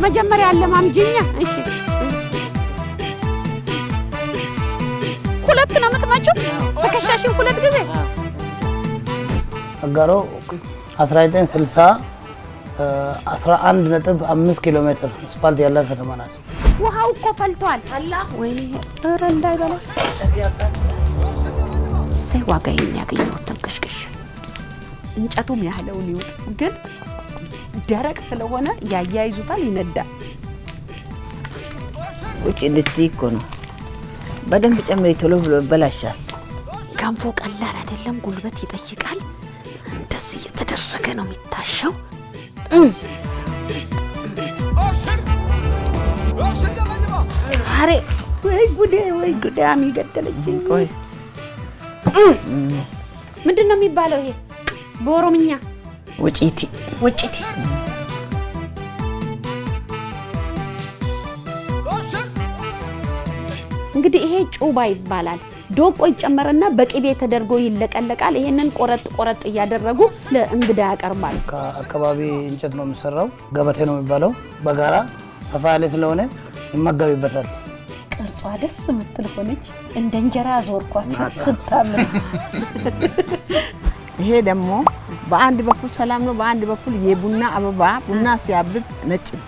መጀመሪያ አለማምጂኛ። እሺ፣ ሁለት ነው የምትመጪው? ትከሻሽን ሁለት ጊዜ። አጋሮ 1960 11.5 ኪሎ ሜትር አስፋልት ያላት ከተማ ናት። ውሃው እኮ ፈልቷል። ወይኔ፣ ኧረ እንዳይበላ። እሰይ፣ ዋጋዬን ያገኘሁት ተንቀሽቅሽ። እንጨቱም ያህለውን ይውጥ፣ ግን ደረቅ ስለሆነ ያያይዙታል፣ ይነዳል። ቁጭ እንድትይ እኮ ነው። በደንብ ጨምሪ፣ ቶሎ ብሎ ይበላሻል። ገንፎ ቀላል አይደለም፣ ጉልበት ይጠይቃል። እንደዚህ እየተደረገ ነው የሚታሸው። አሬ ወይ ጉዴ፣ ወይ ጉዴ! አሚ ገደለችኝ። ቆይ። ምንድን ነው የሚባለው ይሄ በኦሮምኛ? ውጪቲ። ወጭቲ። እንግዲህ ይሄ ጩባ ይባላል። ዶቆ ይጨመርና በቅቤ ተደርጎ ይለቀለቃል። ይሄንን ቆረጥ ቆረጥ እያደረጉ ለእንግዳ ያቀርባል። ከአካባቢ እንጨት ነው የሚሰራው። ገበቴ ነው የሚባለው። በጋራ ሰፋ ያለ ስለሆነ ይመገብበታል። ቅርጿ ደስ የምትል ሆነች። እንደ እንጀራ ዞርኳት ስታምር። ይሄ ደግሞ በአንድ በኩል ሰላም ነው፣ በአንድ በኩል የቡና አበባ ቡና ሲያብብ ነጭ ነው።